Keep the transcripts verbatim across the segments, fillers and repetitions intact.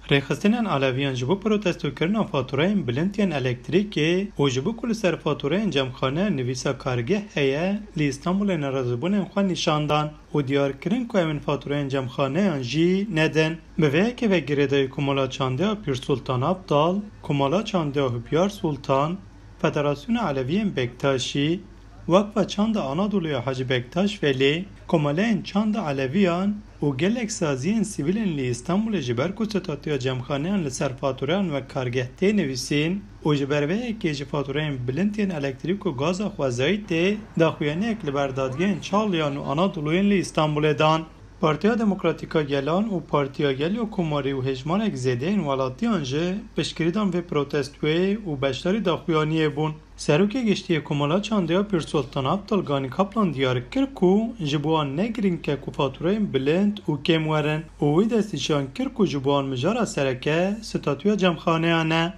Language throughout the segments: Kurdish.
Rêxistinên Eleviyan ji bo protestokirina fatureyên bilind yên elektrîkê û ji bo ku li ser fatureyên cemxaneyan nivîsa kargeh heye, li Îstanbulê nerazîbûnên xwe nîşan dan û diyar kirin ku em ên fatureyên cemxaneyan jî nedin. Bi vê yekê ve girêdayî Komala Çandeya Pîr Sultan Abdal, Komala Çandeya Hubyar Sultan, Federasyona Eleviyên Bektaşî, Wekfa Çanda Anadolu ya Hacı Bektaş Veli, Komeleyên Çanda Eleviyan û gelek saziyên sivîl ên li Îstanbulê ji ber ku statûya cemxaneyan li ser fatureyan wek kargeh tê nivîsîn û ji ber vê yekê ji fatureyên bilind yên elektrîk û gaza xwezayî tê daxuyaniyek li ber dadgehên Çağlayan û Anadoluyan li Îstanbulê dan. Partiya Demokratîk a Gelan û Partiya Gel ya Komarî û hêjmarek zêde yên welatiyan jî piştgirî dan vê protestoyê û beşdarî daxuyaniyê bûn. Serokê Giştî yê Komala Çandeya Pîr Sultan Abdal Ganî Kaplan diyar kir ku ji bo wan ne girîng e ku fatureyên bilind û kêm werin û wî destnîşan kir ku ji bo wan mijara sereke statûya cemxaneyan e.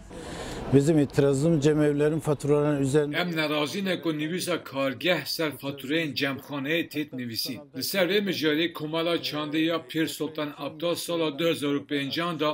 Bizim itirazımız cemevlerin faturalarının üzerinde. Em nerazî ne ku nivîsa kargeh ser fatureyên cemxaneyê têt nivîsîn. Li ser vê mijarê Komala Çandeya Pîr Sultan Abdal sala du hezar û pêncan de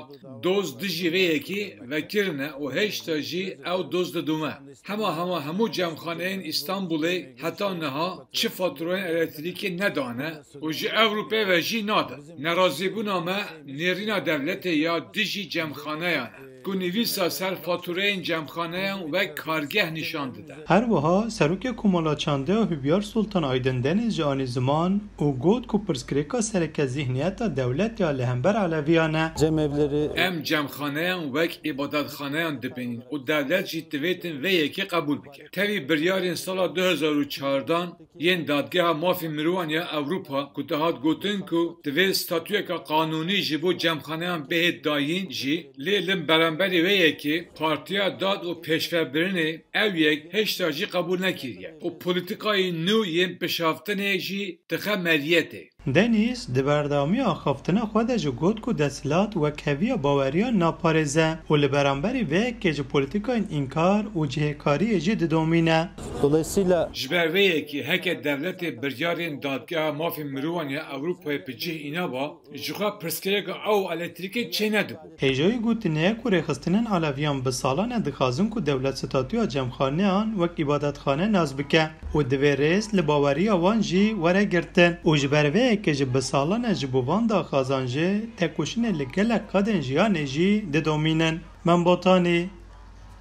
doz dijî vê yekê vekirine û hêşta jî ew doz didome. Hema hema hemû cemxaneyên Îstanbulê heta niha çi fatureyên elektrîkê nedane û ji Ewropê ve jî nadin. Nerazîbûna me nêrîna dewletê ya dijî cemxaneyan e, ku nivîsa ser fatureyên cemxaneyan wek kargeh nîşan dide. Her wiha Serokê Komala Çandeya Hubyar Sultan Aydin Deniz jî anî ziman û got ku pirsgirêka sereke zîhniyeta dewlet ya li hember Eleviyan e. Cemevleri. Em cemxaneyan wek îbadetxaneyan dibînin û dewlet jî divêtin vê yekê qebûl bike. Tevî biryarên sala du hezar û çardan yên Dadgeha Mafê Mirovan ya Ewropa ku dihat gotin ku divê statuyeka qanûnî ji bo cemxaneyan bihêt dayîn jî, lê li beramberî vê yekê Partiya Dad û Pêşvebirinê ew yek hêşta jî qebûl nekiriye û polîtikayên nû yên pişaftinê jî dixe meriyetê. Deniz di berdewamiya axaftina xwe de jî got ku desthilat wekheviya baweriyan naparêze û li beramberî vê yekê ji polîtikayên înkar û cihêkariyê jî didomîne. Dolayısıyla. Ji ber vê yekê heke dewletê biryarên Dadgeha Mafên Mirovan ya Ewropayê bi cih înaba, ji xwe pirsgirêka ew û elektrîkê çênedibû. Hêjayî gotinê ye ku rêxistinên Eleviyan bi salan e dixwazin ku dewlet statûya cemxaneyan wek îbadetxane nas bike û divê rêz li baweriya wan jî were girtin û ji ber vê yekê jî bi salan e ji bo van daxwazan jî tekoşînê li gelek qadên jiyanê jî didomînin. Mem Botanî,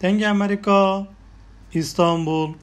Dengê Amerîka, Îstanbul.